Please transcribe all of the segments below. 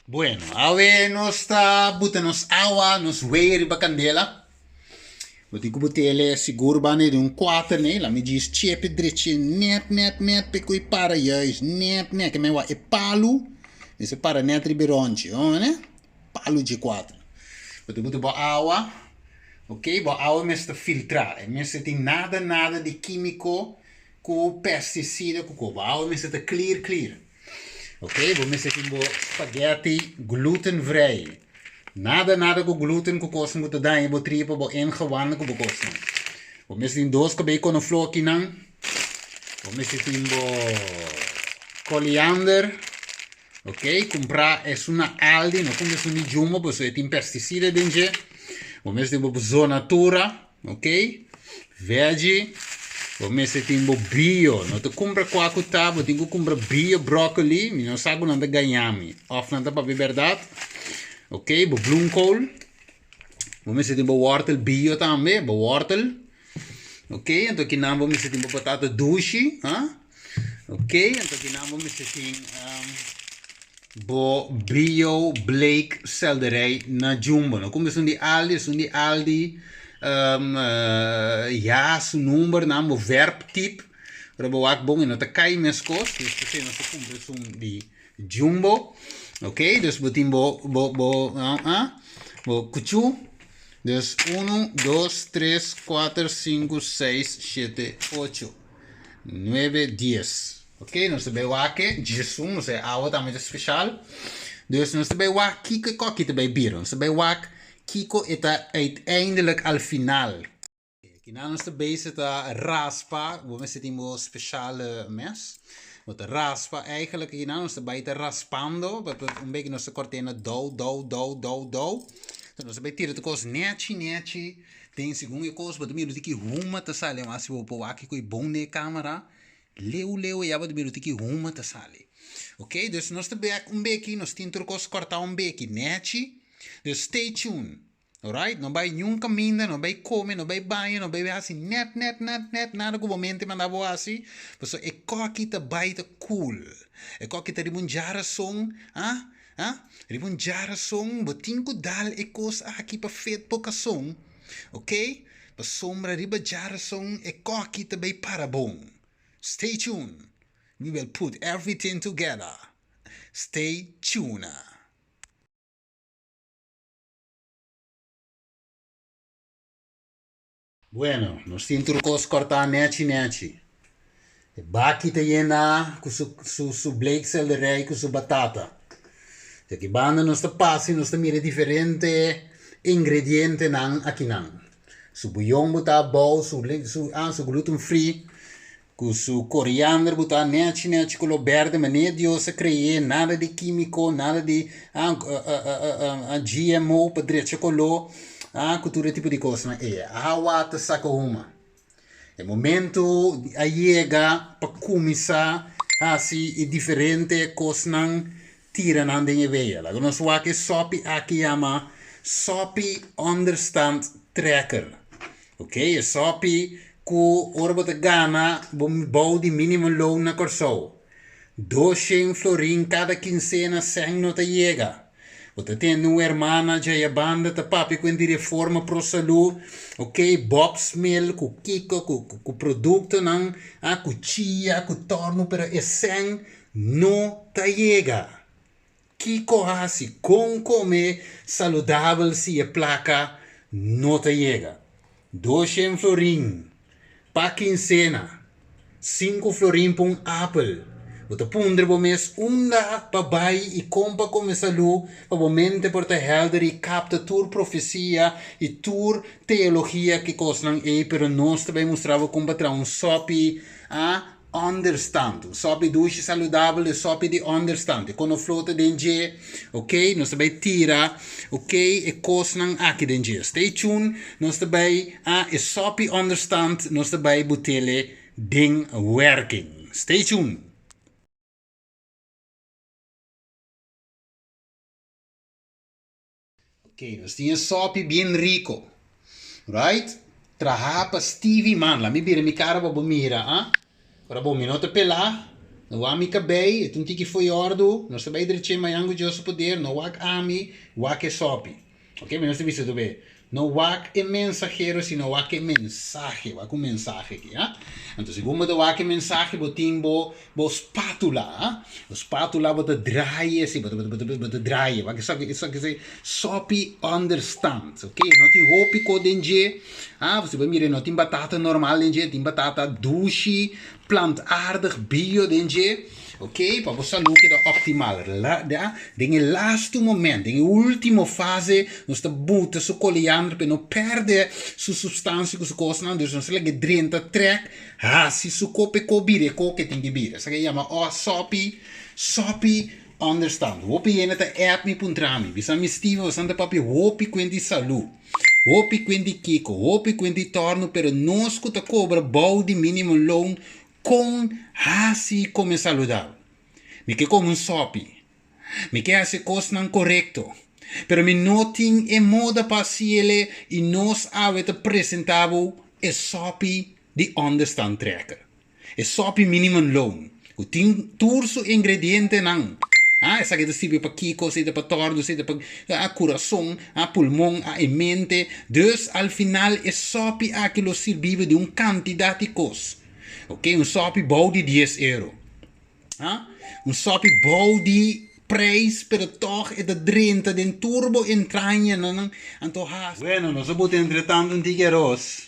Bueno, awe nos ta buta nos awa, nos wei riba kandela. Bo tin ku but'ele sigur banda di un kuater nei, la mi djis chepe drechi net net net pe ku e para juist net net, ke men wak e palu mester para net riba e ronchi, bo mira? Palu dje kuater. Bo tin buta bo awa, ok, bo awa mester filtra, e mester tin nada nada di kimiko ku pestisida ku ko, bo awa mester ta clear clear. Ok, bo mester tin bo spaghetti glutenvrij. Nada nada ku gluten ku kosnan ku ta daña bo tripa, bo ingewanden ku bo kosnan. Bo mester tin dos kabei konoflor akinan. Bo mester tin bo koliander. Ok, kumpra esun na Aldi, no kumpra esun di Jumbo pasobra e tin pesticida den dje. Bo mester tin bo Zonatura. Ok veggie bo mester tin bo bio no ta kumpra kua ku ta bo tin ku kumpra bio broccoli mi no sa ku nan ta gaña mi of nan ta papia bèrdat ok bo bloemkool bo mester tin bo wòrtel bio tambe bo wòrtel ok anto kinan bo mester tin bo batata dushi ha ok anto kinan bo mester tin. Bo bio bleek selderij na Jumbo. No kumpra esun di Aldi, esun di Aldi ya su numbernan, bo verb tip, ora bo wak bon e no ta kai meskos, dus p'esei nos ta kumpra esun di Jumbo. Ok, dus bo tin bo bo bo bo kuchu, dus unu, dos, tres, kuater, sinku, seis, shete, ocho. Nuebe dies. Ok, nos ta bay wak e djesun, nos e awa tambe ta special. Dus nos ta bay wak kiko e koki ta bay bira. Nos ta bay wak kiko e ta uiteindelijk al final. Kinan nos ta bezig ta raspa, bo mester tin bo speciale mes. Bo ta raspa eigenlijk kinan nos ta bay ta raspando, un beki nos ta kort'e na dou, dou, dou, dou, dou. Nos ta bay tira tur kos nechi, nechi. Den segun e kos bo ta mira tiki huma ta sali mas si bo por wak ku e bon den e kamera leu leu ya bo ta mira tiki huma ta sali ok dus nos ta bek un beki nos tin tur kos kòrtá un beki nèchi dus stay tune alright no bai niun kaminda no bai kome no bai baña no bai hasi nèt nèt nèt nèt nada ku bo mente manda bo hasi pasobra e kòki ta bai ta cool e kòki ta riba un djarason ah Ha? Riba un djarason bo tin ku dal e kos aki pa fet bo kason, ok? Pasobra riba djarason e kòki ta bay para bon. Stay tuned, we will put everything together. Stay tuna. Bueno, nos tin tur kos kòrtá nèchi nèchi. E baki ta yená ku su su su bleekselderij ku su batata. Di aki banda nos ta pasa i nos ta mira diferente ingredientenan akinan. Su buyon bo ta abou, su su ah su gluten free. Ku su koriander bo ta nechi nechi koló berde manera Dios a kre'é nada di kímiko nada di GMO pa drecha koló ku tur e tipo di kosnan ei awa ta saka huma e momento a yega pa kuminsá hasi e diferente kosnan tira nan den e wea laga nos wak e sòpi aki yama sòpi onderstand trekker. Ok, e sòpi ku ora bo ta gana bo bou di minimum loon na Kòrsou. Doshen florin kada kinsena sèn no ta yega. Bo ta tende un hermana djaya banda ta papia ku di reforma pro salú, ok, bob's meel ku kiko ku ku produktonan, ah ku chia, ku tòrnu pero e sèn no ta yega. Kiko hasi? Kon kome saludabel si e plaka no ta yega? Doshen florin pa kinsena, sinku florin pa un apel. Bo ta puntra bo mes unda pa bai i kon pa kome salú pa bo mente por ta helder i kapta tur profesia i tur teologia ki kosnan ei, pero nos ta bai mustra bo kon pa traha un sòpi a Onderstand, un sòpi dushi saludabel e sòpi di onderstand, e konofló ta den dje, ok, nos ta bai tira, ok, e kosnan aki den dje. Stay tuned, nos ta bai a e sòpi onderstand, nos ta bai butele den werking. Stay tuned. Ok, nos tin e sopi bien rico. Right? Traha pa Stevie man. La mi bira mi cara pa bo mira, ah. Ora bo mi no ta pela. No wak mi kabei, e ta un tiki fo'i òrdu, nos ta bai dreché mañan ku Dios su poder, no wak ami, wak e sòpi. Ok, mi nos ta bisa tur be, no wak e mensahero sino wak e mensahe, wak un mensahe aki, ha. Anto segun bo ta wak e mensahe bo tin bo bo spatula, ha, bo spatula bo ta draai asi, bo ta bo ta bo ta draai, wak esaki esaki esaki sòpi onderstand, ok, no tin hopi ko den dje, ha, si bo mira no tin batata normal den dje, tin batata dushi, plantaardig bio den dje, ok, pa bo salú keda optimal. La, den e lastu moment, den e último fase, nos ta buta su koliander pa e no pèrdè su supstansia ku su kosnan, dus nos ta laga e drenta trèk, hasi su ko pa e ko bira e ko ke tin di bira. Esaki a yama oh sòpi, sòpi onderstand. Hopi hende ta app mi puntra mi, bisa mi Steven, boso ta papia hopi kuent di salú. Hopi kuent di kiko, hopi kuent di tòrnu, pero nos ku ta kobra bou di minimum loon kon hasi kome saludabel? Mi ke kome un sòpi, mi ke hasi kosnan korekto, pero mi no tin e moda pa hasiele i nos awe ta presentá bo e sòpi di Onderstand Trekker. E sòpi minimum loon ku tin tur su ingredientenan. A esaki ta sirbi pa kiko, esei ta pa tòrdu, esei ta pa a kurason, a pulmon, a e mente. Dus al final e sòpi aki lo sirbi bo di un kantidat di kos. Ok, un sòpi bou di dies euro. A un sòpi bou di preis pero tòg e ta drenta den tur bo entrañanan anto hasi. Bueno, nos a buta entretanto un tiki aros.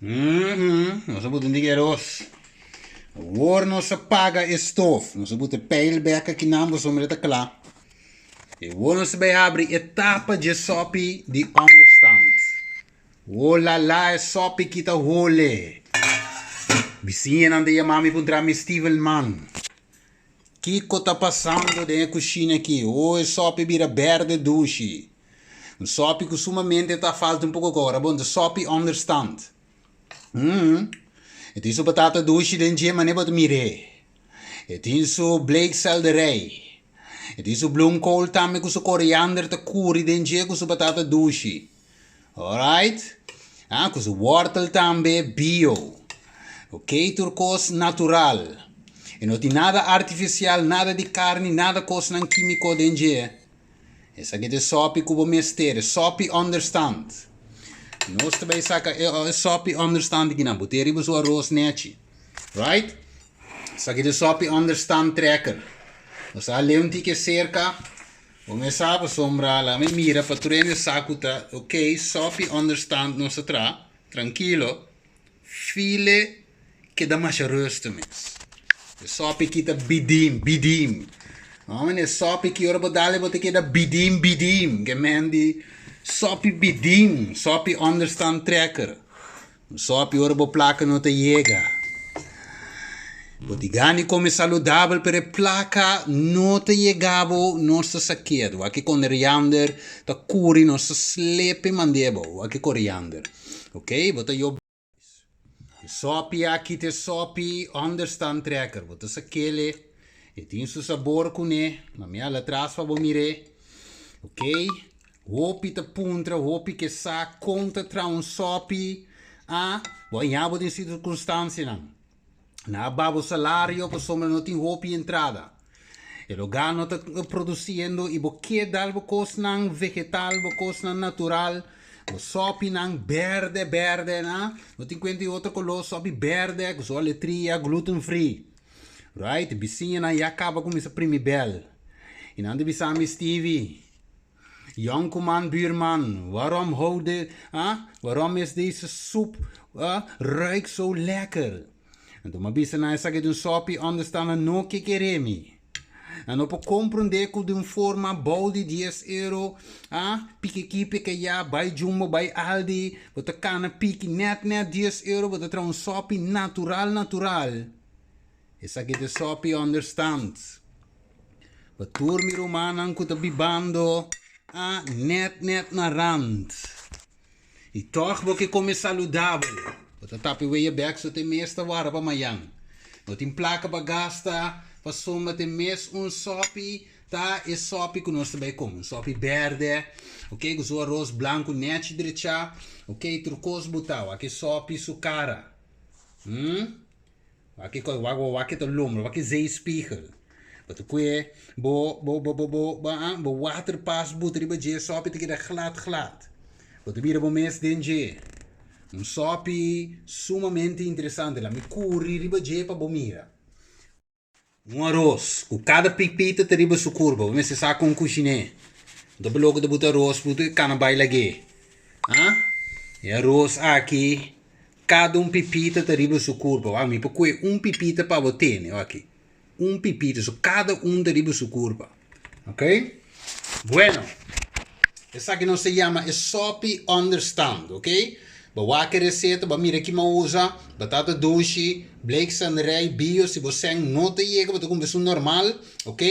Nos a buta un tiki aros. Awor nos a paga e stof. Nos a buta e peil bek akinan pasobra e ta kla. I awor nos a bai habri e tapa dje sòpi di onderstand. O la la e sòpi ki ta hole. Bisiñanan ta yama mi puntra mi Steven man. Kiko ta pasando den e kushina aki? O e sòpi bira bèrdè dushi. Un sòpi ku sumamente ta falta un poko kor. Bon, ta sòpi onderstand. Mm. E tin su batata dushi den dje manera bo ta mir'é. E tin su bleekselderij. E tin su bloemkool tambe ku su koriander ta kuri den dje ku su batata dushi. Alright. Ah, ku su wortel tambe bio. Ok, tur kos natural. E no tin nada artifisial, nada di karni, nada kosnan kímiko den dje. Esaki ta e sòpi ku bo mester, e sòpi onderstand. Nos ta bai saka e sòpi onderstand akinan, bo tin riba su aros nechi. Right? Esaki ta e sòpi onderstand trekker. Nos a hal'é un tiki serka, bo mes sa pasobra laga mi mira pa tur hende sa ku ta ok, sòpi onderstand nos a traha, trankilo. File keda masha rustu mes. E sòpi ki ta bidim, bidim. Homen, e sòpi ki ora bo dal bo ta keda bidim, bidim. Ke men di sòpi bidim, sòpi onderstand trekker. Un sòpi ora bo plaka no ta yega. Bo tin gana di kome saludabel pero e plaka no ta yega bo, nos ta sakedo. Wak e koriander ta kuri, nos ta slepe mand'é bo. Wak e koriander. Ok, bo ta yo. E sòpi aki ta e sòpi onderstand trekker. Bo ta sak'el e. E tin su sabor kuné. Ma mi hala atras pa bo mir'é. Ok, hopi ta puntra, hopi ke sa kon ta traha un sòpi. Ah, bo a haña bo den sirkunstansianan. Nan a baha bo salario pasobra no tin hopi entrada. E lugá no ta produsiendo i bo ke dal bo kosnan vegetal, bo kosnan natural, bo sòpinan bèrdè bèrdè, na? No tin kuenta di otro koló, sòpi bèrdè ku su aletria gluten free. Right? Bisiñanan ya kaba kuminsá primi bèl. I nan ta bisa mi, Stevie, Yònkuman buurman, waarom houdt, ah, waarom is deze soep, ah, ruikt zo lekker? Anto m'a bisa nan esaki ta un sòpi ònderstaan nan no ke kere mi. Nan no por komprondé ku di un forma bou di dies euro, ah, piki aki piki ayá, bai Jumbo, bai Aldi, bo ta kana piki nèt nèt dies euro bo ta traha un sòpi natural natural. Esaki ta e sòpi ònderstand. Pa tur mi rumannan ku ta bibando a nèt nèt na rand. I tòg bo ke kome saludabel. Bo ta tapa e weya bèk so te mes ta wara pa mayan. No tin plaka pa gasta pasobra te mes un sòpi ta e sòpi ku nos ta bai kome. Un sòpi bèrdè, ok, ku su aros blanku nèchi drechá, ok, tur kos botá. Wak e sòpi su kara. Hm. Wak e kos, wak wak e ta lombra, wak e zeespiegel. Bo ta kue bo bo bo bo bo ah bo waterpas buta riba dje, sòpi ta keda glat glat. Bo ta bira bo mes den dje. Un sòpi sumamente interesante. Laat mi kuri riba dje pa bo mira. Un aros ku kada pipita ta riba su kurpa. Bo mester sa kon kushiné. No ta por loke ta buta aros buta e kana bai lag'é. Ha? E aros aki kada un pipita ta riba su kurpa. Wak mi por kue un pipita pa bo tene. Wak aki. Un pipita. So kada un ta riba su kurpa. Ok? Bueno. Esaki nos ta yama e sopi onderstand. Ok? Bo wak e reseta, bo a mira ki mi a usa, batata dushi, bleeksanderij, bio, si bo sèn no ta yega bo ta kumpra esun normal, ok.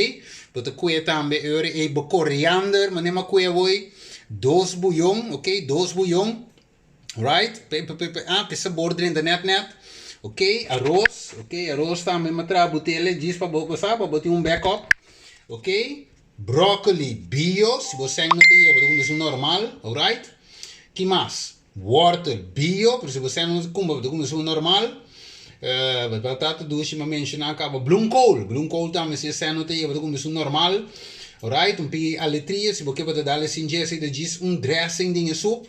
Bo ta kue tambe e ora ei bo koriander, manera mi a kue awoi, dos buyon, ok, dos buyon, right, pe pe pe ah, pe sabor drenta nèt nèt, ok, aros, ok, aros tambe mi a traha butele djis pa bo, bo sa, pa bo tin un backup, ok. Broccoli bio, si bo sèn no ta yega bo ta kumpra esun normal, alright. Ki mas? Wortel bio, pero si bo sèn no ta kumpra bo ta kumpra esun normal. Batata dushi mi a menshoná kaba. Bloemkool, bloemkool tambe si e sèn no ta yega bo ta kumpra esun normal, alright. Un piki aletria, si bo ke bo ta dal esin dje esei ta djis un dressing den e sup.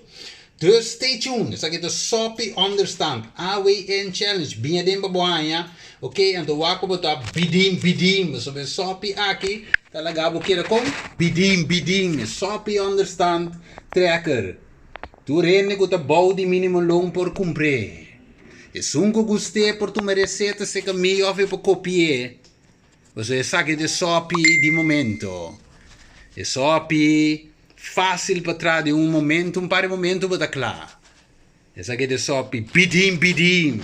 Dus stay tuned, esaki ta Soppy Onderstand, AWN Challenge, biña den pa bo haña, ok, anto wak pa bo ta bidim bidim, pasobra e soppy aki ta laga bo keda kon bidim bidim, e Soppy Onderstand Tracker, tur hende ku ta bou di minimo loon por kumpr'é, esun ku gust'é por tuma e reseta serka mi òf e por kopi'é. Pasobra esaki ta e sòpi di momento. E sòpi fásil pa traha den un momento, un par di momento bo ta kla. Esaki ta e sòpi bidim bidim.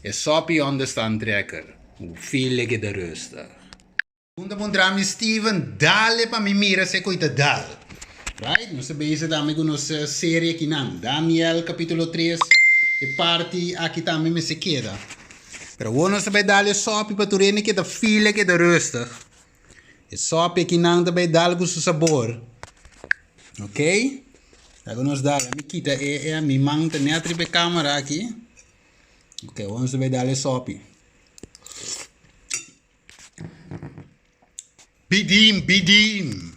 E sòpi onderstandtrekker. Bo file keda rustig. Un ta puntra mi Steven, dale pa mi mira si e koe ta dal. Right? Nos ta bezig tambe ku nos serie akinan. Daniel kapitulo tres, e parti aki tambe mester keda. Pero awor nos ta bai dal e sopi pa tur hende keda fila keda rustig. E sopi akinan ta bai dal ku su sabor. Ok? Laga nos dal. Mi kita e e mi man ta net riba e camera aki. Ok, awor nos ta bai dal e sopi. Bidim, bidim.